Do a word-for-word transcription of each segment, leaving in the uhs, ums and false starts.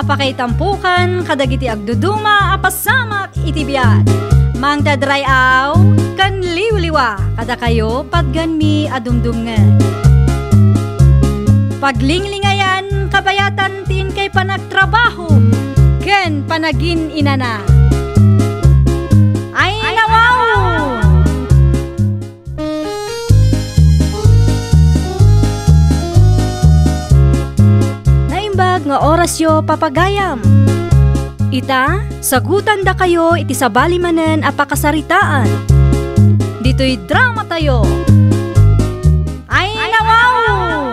Pakaitampokan kadagiti agduduma a pasamak iti biag. Mangted ray-aw ken liwliwa kadakayo patgenmi a dumdumngeg. Paglinglingayan kabayatan ti inkay panagtrabaho ken panagin-inana. Ay, nawaw! Naimbag nga orasyo, papagayam. Ita, sagutandakayo iti sabali manen a pakasaritaan. Ditoy dramatayo. Ay, nawaw!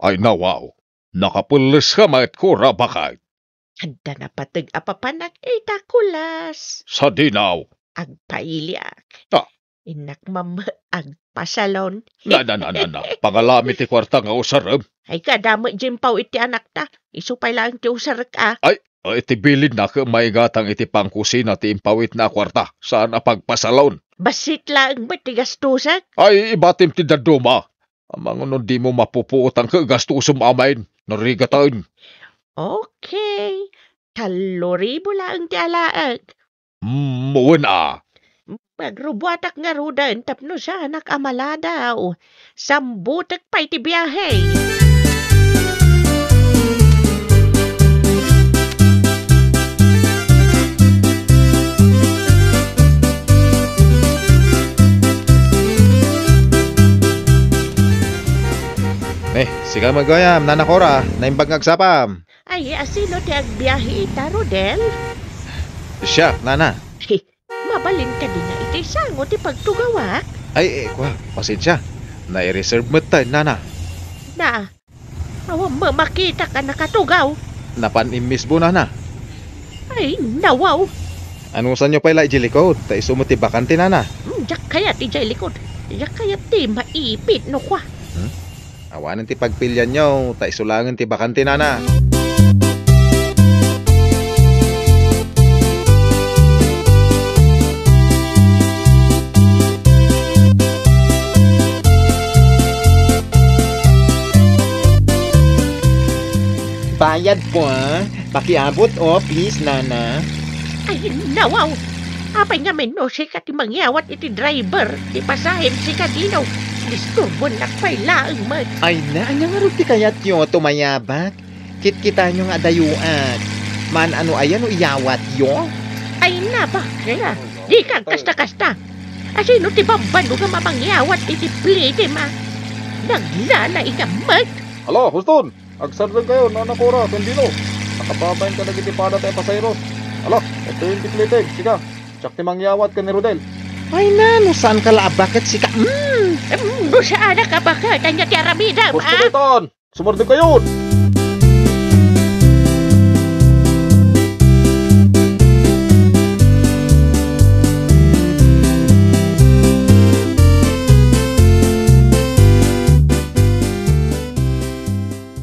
Ay, nawaw! Nakapelles ka met, Kora, baket? Adda napateg a papanak ita kulas. Sadinaw. Agpailiak. Ah. Innak mam-, agpasalon. Na, na, na, na, na. Pangalami ti kuarta nga usarem. Ay, kada met diay impaw iti anakta. Isu pay laeng ti usarek a. Ay, iti bilinna ket maigatang iti pangkusina ti impawitna a kuarta. Saan a pagpasalon. Bassit laeng met ti gastusek. Ay, ibatim ti dadduma. Amangan no dimo mapupuotan ket gastusom amin. Narigaten. Okay. Tallo ribu laeng ti alaek. Mm, wen a. Agrubuatak ngaruden tapno saanak a maladaw. Sambutek pay ti biahe. Eh, sika met gayam, Nana Cora, naimbag nga agsapam. Ay, asino ti agbiahe ita, Rodel? Siak, Nana. He, mabalin kadi nga iti sango ti pagtugawak? Ay, eh, kua, pasensia. Nai-reserve met tayo, Nana. Na, awan met makitak a nakatugaw. Napan immisbo, Nana. Ay, nawaw. Anusanyo pay la idiay likod, ta isu met ti bakante, Nana. Hmm, diak kayat idiay likod. Diak kayat ti maipit no kua. Hmm? Awanen ti pagpilianyo, ta isu laengen ti bakante, Nana. Bayad po, ah. Pakiabot, oh, please, Nana. Ay, nawaw! Apay ngamin no sika ti mangyawat iti driver ti pasahem, sika dino? Disturbonak pay laeng met. Ay na, ania ngarud ti kayatyo, tumayabak? Kitkitaenyo nga adayoak. Maan-ano aya no iyawatyo? Ay na, bakla. Dika agkasta-kasta. Asino ti bambanog a mamangyawat iti plitim a? Naglalaing met. Hala, Huston! Agsardengkayo, Nana Cora, ken Dino. Nakababain kadagiti pada ti a pasahero. Ala, itoyen ti plitim, sika. Siak ti mangyawat ken ni Rodel. Ay na, no saanka la a baket, sika. Mm. Em, no saanak a baket, ania ti aramidem, ah? Huston, sumardengkayon!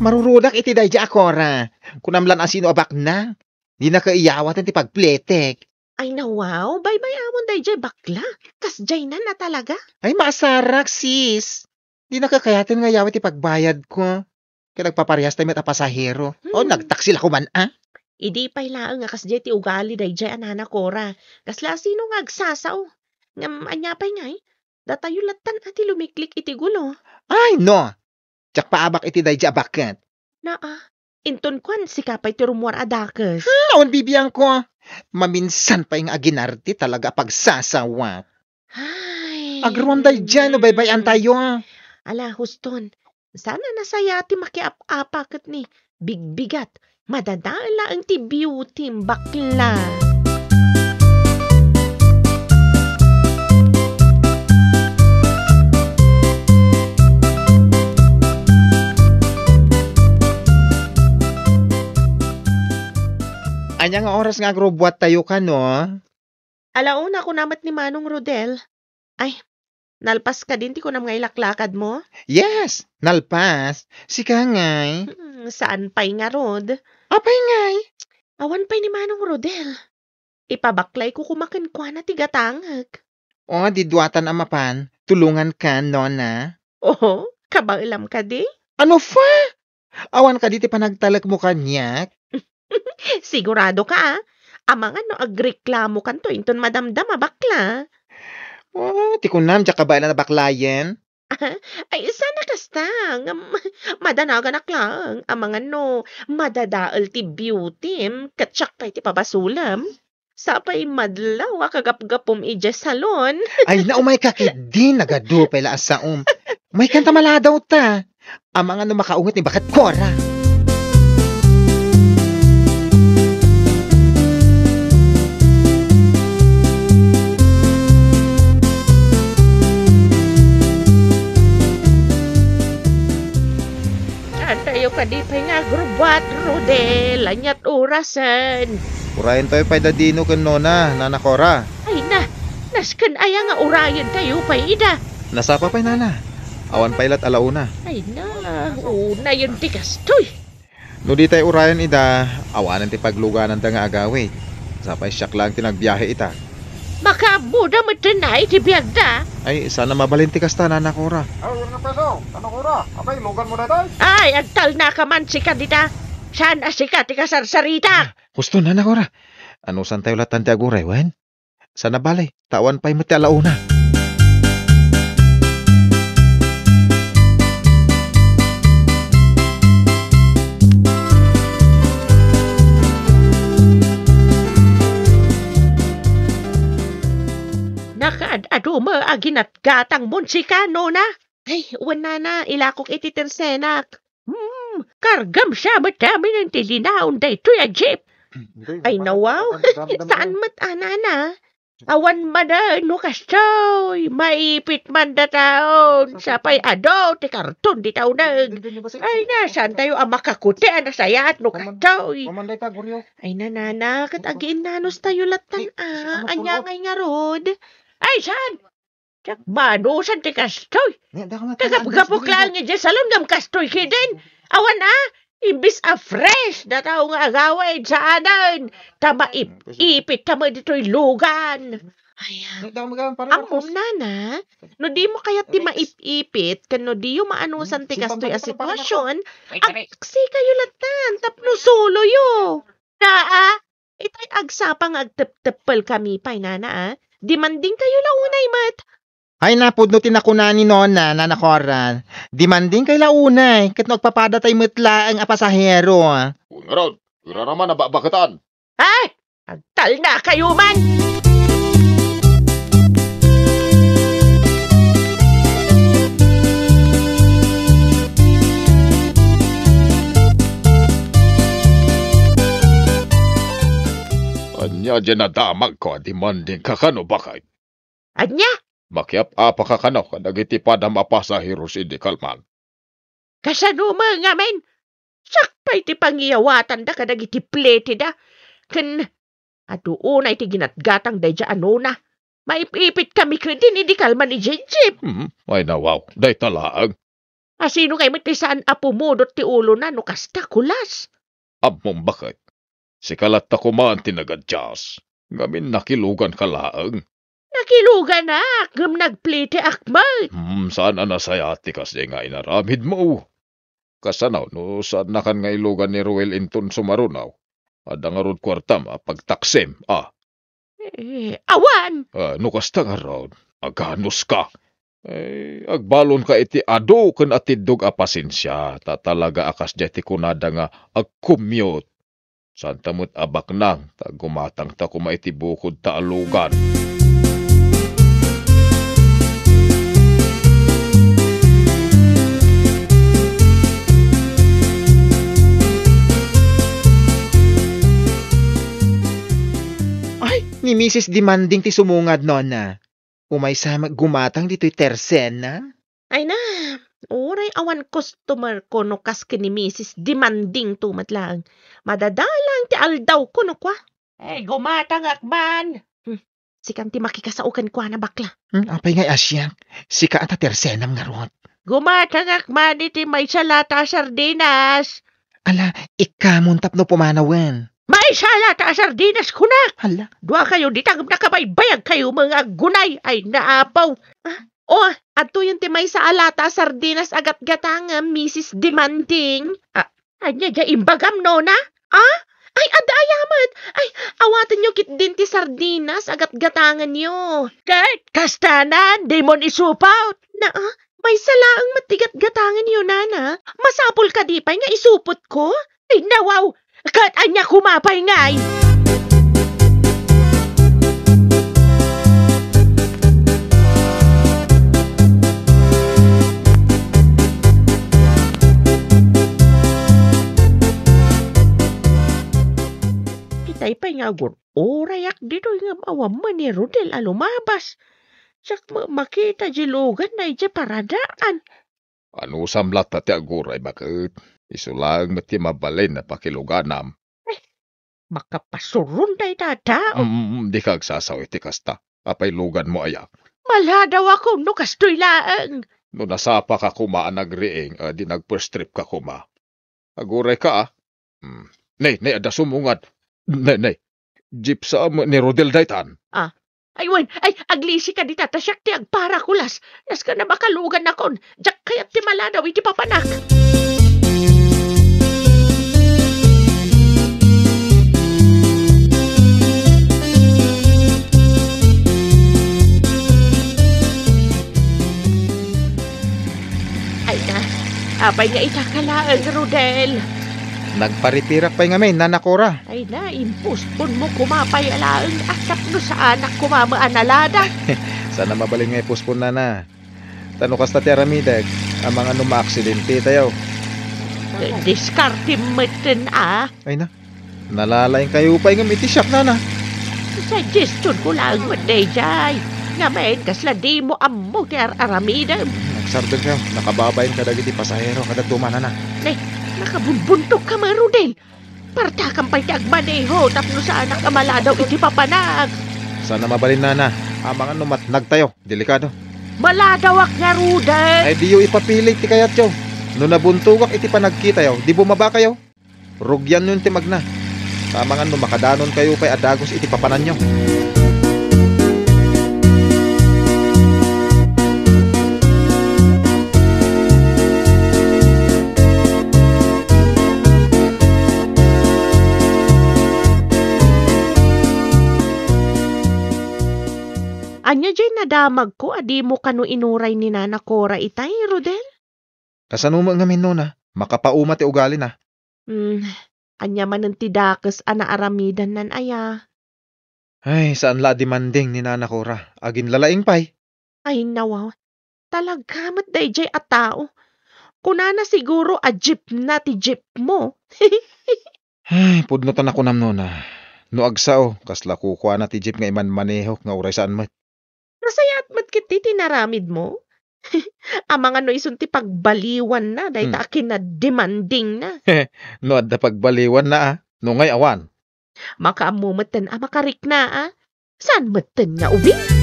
Marurudak iti daydiay a Cora. Kunam lan asino a bakna. Dinaka iyawaten ti pagplitik. Ay, nawaw, baybay-awon daydiay bakla. Kasdiaynan a talaga. Ay, maasarak, sis. Dinaka kayaten nga iyawat ti pagbayadko. Ket nagpaparehas tayo met a pasahero. O, hmm, nagtaksi la koman, a? Idi pay laeng a kasdiay ti ugali daydiay a Nana Cora. Kasla asino nga agsasao? Ngem ania pay ngay? Datayo lattan a ti lumiklik iti gulo. Ay, no! Diak paabak iti daydiay a baket. Naa, inton kuan, sika pay ti rummuar a dakes. Hmm, awan bibiangko. Maminsan pay nga aginardi talaga a pagsasawa. Ay. Agruam daydiay no baybay-antayo. Ala, Huston, saan a nasaya ti makiap-apa ket ni bigbigat. Madadael laeng ti beauty, bakla. Ania nga oras nga agrubbuattayo kano? Ala una, kuna met ni Manong Rodel. Ay, nalpas kadin ti kunam nga ilaklakadmo? Yes, nalpas. Sika ngay? Hmm, saan pay ngarud? Apay ngay? Awan pay ni Manong Rodel. Ipabaklayko koma kenkuana ti gatangek. O, di duatan a mapan, tulonganka, nona? Oho, kabaelam kadi? Ano fa? Awan kadi ti panagtalekmo kaniak? Sigurado ka, ah. Amangan no agreklamo kanto inton madamdama, bakla. Ah, ti kunam, diak kabaelan a baklayen. Ay, sana kasta, ngem madanaganak laeng. Amangan no madadael ti beautym, ket siak pay ti pabasolem. Sapay madlaw a kagapgapum idiay salon. Ay, naumay ka ketdi, nagadu pay la a saom. Umaykan ta maladaw ta. Amangan no makaunget ni Baket Cora. Antayo kadi pay nga agrubbuat, Rodel, aniat orasen. Urayentayo pay da Dino ken Nona, Nana Cora. Ay na, nasken aya nga urayentayo pay ida? Nasapa pay, Nana. Awan pay lat a la una. Ay na, unayen ti kastoy. No di tay urayen ida, awanen ti paglugananda nga agawid. Sapay siak laeng ti nagbiahe ita. Makaammoda met ti biagda. Ay, sana mabalin ti kasta, Nana Cora. Ay, Nana Cora, apay, luganmo daytoy? Ay, agtalnaka man sika dita. Saan a sika ti kasarsarita? Husto, Nana Cora. Anusantayo latan ti aguray, wen? Sana bale, ta awan pay met ti alauna. Nakaad-adu met a ginatgatangmon sika, Nona? Ay, wen, Nana, ilakok iti tersenak. Hmm, kargam sa met amin ti linaon daytoy a jeep. Ay, nawaw. Saan met a, Nana? Awan manen no kastoy, maipit man dataon, sapay adu ti karton dita uneg. Ay, na, saantayo a makakuti a nasayaat no kastoy? Ay, na, Nana, ket agiinnanustayo lattan a. Ania ngay ngarud? Ay, saan? Diak maanusan ti kastoy. Tagapgapok laeng idiay salon ngem kastoy ketdin. Awan a, imbes a fresh dataw nga agawid, saanen. Ta maip-ipit ta met ditoy lugan. Ay, ammom, Nana, no dimo kayat ti maip-ipit ken no diyo maanusan ti kastoy a sitwasyon, agsikayo lattan tapno soloyo. Naa, itay agsapa nga agtepteppelkami pay, Nana, a. Demandingkayo la unay met. Ay, napudno ti nakuna ni Nona, Nana Cora. Demandingkay la unay, ket no agpapadatay met laeng a pasahero. Ngarud, iraraman a bakbaketan. Ay, agtalnakayo man. Ania diay nadamagko a demandingka kano, baket? Ania? Makiap-apaka kano kadagiti padam a pasaheros idi kalman. Kasano met ngamin? Siak pay ti pangiyawatanda kadagiti pleteda. Ken adu unay ti ginatgatang daydiay a Nona. Maip-ipitkami ketdin idi kalman idiay jeep. Hmm, ay nawaw, dayta laeng. A, sino ngay met ti saan a pumudot ti ulona no kasta, kulas? Ammom, baket. Sika latta koma ti nagadias. Ngamin nakiluganka laeng. Nakiluganak, ngem nagpliteak met. Hmm, saan a nasayaat ti kasdiay nga inaramidmo. Kasano no saannakan nga ilugan ni Ruel inton sumaruno? Adda ngarud kuartam a pagtaksim, a? Eh, awan! Ah, no kasta ngarud, aganuska. Eh, agbalonka iti adu ken atiddog a pasensia, ta talaga a kasdiay ti kunada nga agkumyot. Saanta met a baknang, ta gumatangta koma iti bukodta a lugan. Ay, ni Misis Demanding ti sumungad, Nona. Umaysa met gumatang ditoy tersena? Ay na, uray awan customer ko no kas ken ni Misis Demanding to met laeng. Madadalang ti aldaw ko no kua. Ay, gumatangak man. Hmm, sikan ti makikasao kenkuana, bakla. Hmm, apay ngay a siak? Sika a ta tersenam ngarud. Gumatangak man iti maysa lata a sardinas. Ala, ikkamon tapno pumanawen. Maysa lata a sardinas, kunak! Hala. Dua kayo dita ngem nakabaybayag kayo, mga aggunay. Ay, naapaw. Ah, O, adtoyen ti maysa a lata a sardinas a gatgatangem, Misis Demanding. A, ania diay imbagam, nona? A? Ay, adda aya met. Ay, awatenyo ketdin ti sardinas a gatgatangenyo. Ket kastanan, dimon isupot. Na, a? Maysa laeng met ti gatgatangenyo, nana. Masapul kadi pay nga isupotko? Ay, nawaw! Ket ania koma pay ngay? Itay pay nga agur-urayak ditoy ngem awan met ni Rodel a lumabas. Siak met makita di luganna idiay paradaan. Anusam latta ti aguray, baket? Isu laeng met ti mabalin a pakiluganam. Ay, makapasuron dayta a tao. Mm, dika agsasaw iti kasta. Apay luganmo aya? Maladawakon no kastoy laeng. No nasapaka koma a nagriing, a di nag-first trip ka koma. Agurayka, a. Hmm. Nay, nay, adda sumungad. Nay, nay. Jeep sa met ni Rodel daytan. A. Ay, wen, ay, aglisika dita, ta siak ti agparakulas. Nasken a makalugannakon. Diak kayat ti maladaw iti papanak. Ay na, apay nga ita ka laeng, Rodel? Nagparitirak pay ngamin, Nana Cora. Ay na, impuspon mo koma pay a laeng a tapno saanak koma met a nalada. Saan a mabalin nga ipuspon, Nana. Ta no kasta ti aramidek, amangan no maaksidente tayo. Diskartem metten a. Ay na, nalalaing kayo pay ngem iti siak, Nana. Suggestion ko laeng met daydiay. Ngamin, kasla dimo ammo ti ar-aramidem. Nagsardeng kayo, nakababain kadagiti pasahero, kada tumanana. Ne, nakabunbuntok ka, Rodel. Partakam pay ti agmaneho tapno saanak a maladaw iti papanak. Saan a mabalin, Nana. Amangan no matnag tayo. Delikado. Maladawak ngaruden. Ay, diyo ipapili ti kayatyo. No nabuntogak iti panagkitayo, di bumaba kayo. Rugianyon ti magna. Amangan no makadanon kayo pay a dagus iti papananyo. Ania diay nadamagko a dimo kano inuray ni Nana Cora itay, Rodel? Kasano met ngamin, Nona? Makapauma ti ugalina. Hmm, ania manen ti dakes a naaramidannan aya? Ay, saan la a demanding ni Nana Cora. Aginlalaing pay. Ay, nawaw. Talaga met daydiay a tao. Kunana siguro a jeepna ti jeepmo. Ay, pudno ta nakunam, Nona. No agsao, kasla kukuana ti jeep nga imanmanehok nga uray saan met. Nasayaat met ketdi ti inaramidmo. Amangan no isun ti pagbaliwanna dayta a kinademandingna. No adda pagbaliwanna, a, no ngay awan. Makaammo metten a makarikna, a. Saan metten nga ubing?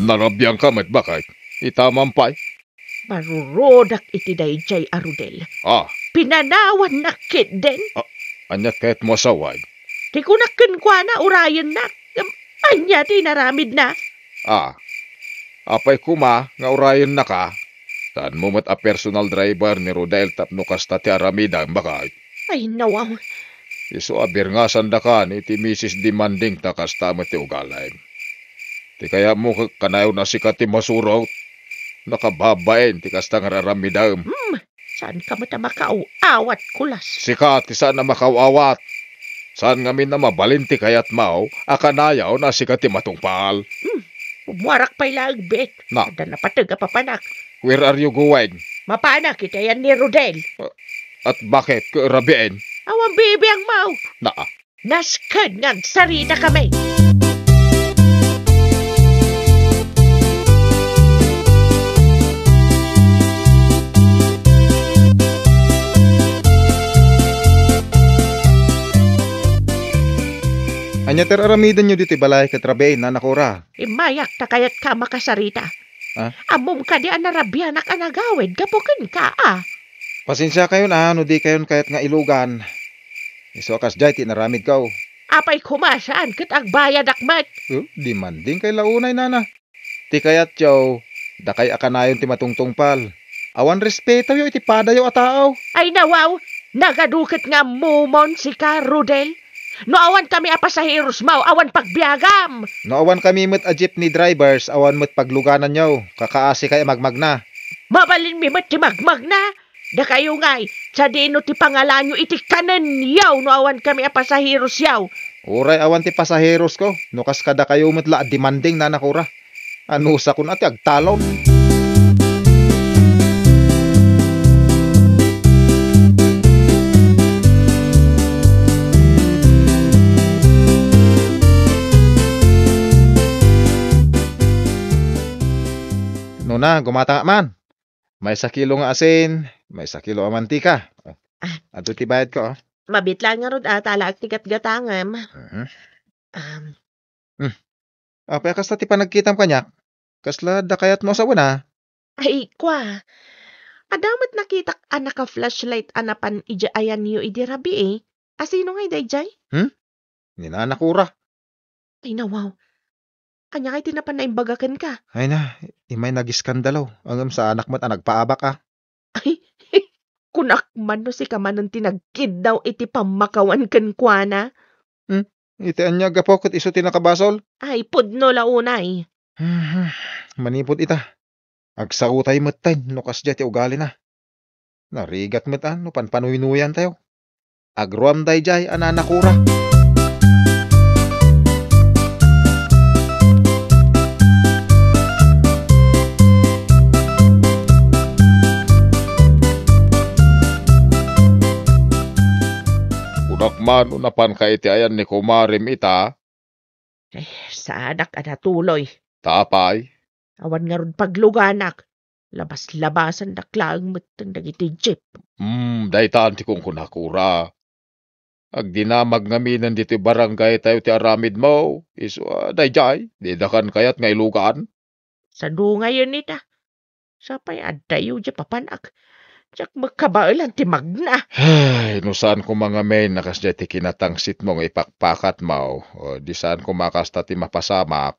Narabiangka met, baket? Ita man pay. Marurudak iti daydiay a Rodel. Ah. Pinanawannak ketdin. Ah, ania kayatmo a sawen? Ti kunak kenkuana, urayennak. Ngem ania ti inaramidna? Ah. Apay koma nga urayennaka? Saanmo met a personal driver ni Rodel tapno kasta ti aramidem, baket? Ay, nawaw. Isu a birngasandakan iti Misis Demanding ta kasta met ti ugalem. Ti kayatmo ket kanayon a sika ti masurot. Nakababain ti kasta nga ar-aramidem. Hmm, saanka met a makaaw-awat, kulas. Sika ti saan a makaaw-awat. Saan ngamin a mabalin ti kayatmo a kanayon a sika ti matungpal. Hmm, ummuarak pay laeng, bet. Na. Adda napateg a papanak. Where are you going? Mapanak iti ayan ni Rodel. At baket, ket rabiin? Awan bibiangmo. Na. Nasken nga agsaritakami. Ania ti ar-aramidenyo ditoy balay ket rabiin, Nana Cora? Immayak ta kayatka a makasarita. Ah? Ammom kadi a narabianak a nagawid gapu kenka, a? Pasensiakayon, a, no dikayon kayat nga ilugan. Isu a kasdiay ti inaramidko. Apay koma saan ket agbayadak met? Eh, demanding kay la unay, nana. Ti kayatyo, dakay a kanayon ti matungtungpal. Awan respetoyo iti padayo a tao. Ay, nawaw, nagadu ket nga ammomon sika, Rodel. No awan kami a pasaheros, maw, awan pagbiagam. No awan kami met a jeepney drivers, awan met paglugananyo, kakaasi kay a magmagna. Mabalinmi met ti magmagna. Dakayo ngay, sadino ti pangalanyo iti kanenyo no awan kami a pasaherosyo? Uray awan ti pasaherosko, no kas kadakayo met la a demanding, Nana Cora. Anusakon a ti agtalon. Nona, gumata man. Maysa kilo nga asin, maysa kilo a mantika. Ah. Adto ti bayadko, a. Mabitla ngarud a talaak ti gatgatangem. Mhm. Um. Hmm. Apay a kasta ti panagkitam kaniak? Kasla adda kayatmo a sawen, a? Ay, kua. Adda met nakitak a naka-flashlight a napan idiay ayanyo idi rabii. A sino ngay daydiay? Hmm? Ni Nana Cora. Ay, nawaw. Ania ngay ti napan naimbaga kenka? Ay na, imay nagiskandalo. Ngem saanak met a nagpaabak, a. Ay, kunak man no sika manen ti nagkiddaw iti pammakawan kenkuana. Hmm? Iti ania a gapu ket isu ti nakabasol? Ay, pudno la unay. Manipud ita, agsaotay metten no kasdiay ti ugalina. Narigat met a no panpanuynuyantayo. Agruam daydiay a Nana Cora. Kunak man no napanka iti ayan ni kumarem ita. Eh, saanak a natuloy. Ta apay? Awan ngarud pagluganak. Labas-labasandak laeng metten dagiti jeep. Hmm, daytan ti kunkunak, Cora. Agdinamag ngaminen ditoy barangaytayo ti aramidmo. Isu a daydiay, didakan kayat nga ilugan? Sadungayen ita. Sapay addayo diay papanak. Diak met kabaelan ti magna. Ay, no saan koma ngamin a kasdiay ti kinatangsitmo nga ipakpakatmo, o di saan koma kasta ti mapasamak.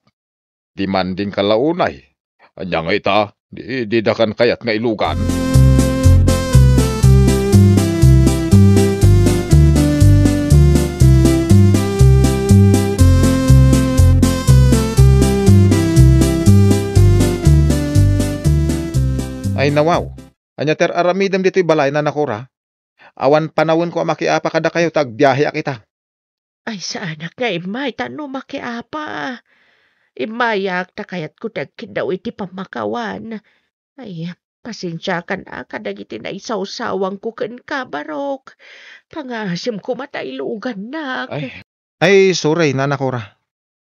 Demandingka la unay. Ania ngay ita, di, didakan kayat nga ilugan? Ay, nawaw. Ania ti ar-aramidem ditoy balay, Nana Cora? Awan panawenko a makiapa kadakayo ta agbiaheak ita. Ay, saanak nga immay ta no makiapa. Immayak ta kayatko ti agkiddaw iti pammakawan. Ay, pasensiakan a kadagiti naisawsawangko kenka, Barok. Pangasim koma ta ilugannak. Ay, ay, sorry, Nana Cora.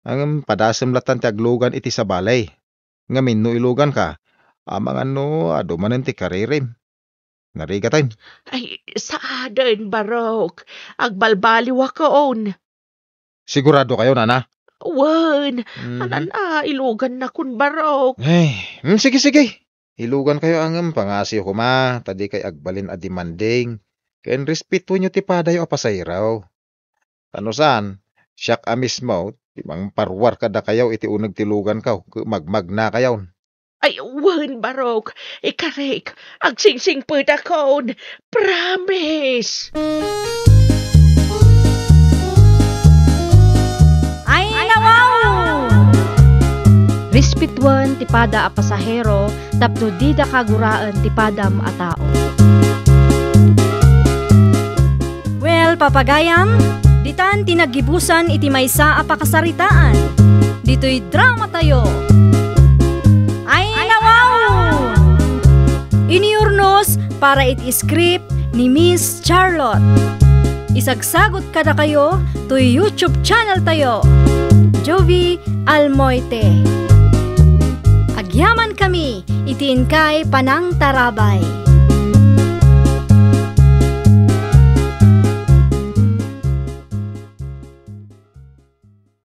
Ngem padasem latan ti aglugan iti sabali. Ngamin no iluganka, amangan no adu manen ti karirim. Narigaten. Ay, saaden, Barok. Agbalbaliwakon. Siguradokayo, Nana? Wen, Mhm. Anan a, ilugannakon, Barok. Ay, mm, sige, sige. Ilugankayo a ngem pangasiyo koma, ta dikay agbalin a demanding. Ken respetuenyo ti padayo a pasahero. Ta no saan, siak a mismo ti mangparuar kadakayo iti uneg ti luganko, ket magmagnakayon. Ay, wen, Barok. Ikarik, agsingsingpetakon. Promise! Ay, nawaw! Respetuen ti pada a pasahero tapno dida kaguraen ti padam a tao. Well, papagayam, ditan ti naggibusan iti maysa a pakasaritaan. Ditoy dramatayo. Ay, nawaw! Inurnos para iti script ni Miss Charlotte. Isagsagut kadakayo toy YouTube channel tayo, Jovie Almoite. Agyamankami iti inkay panangtarabay.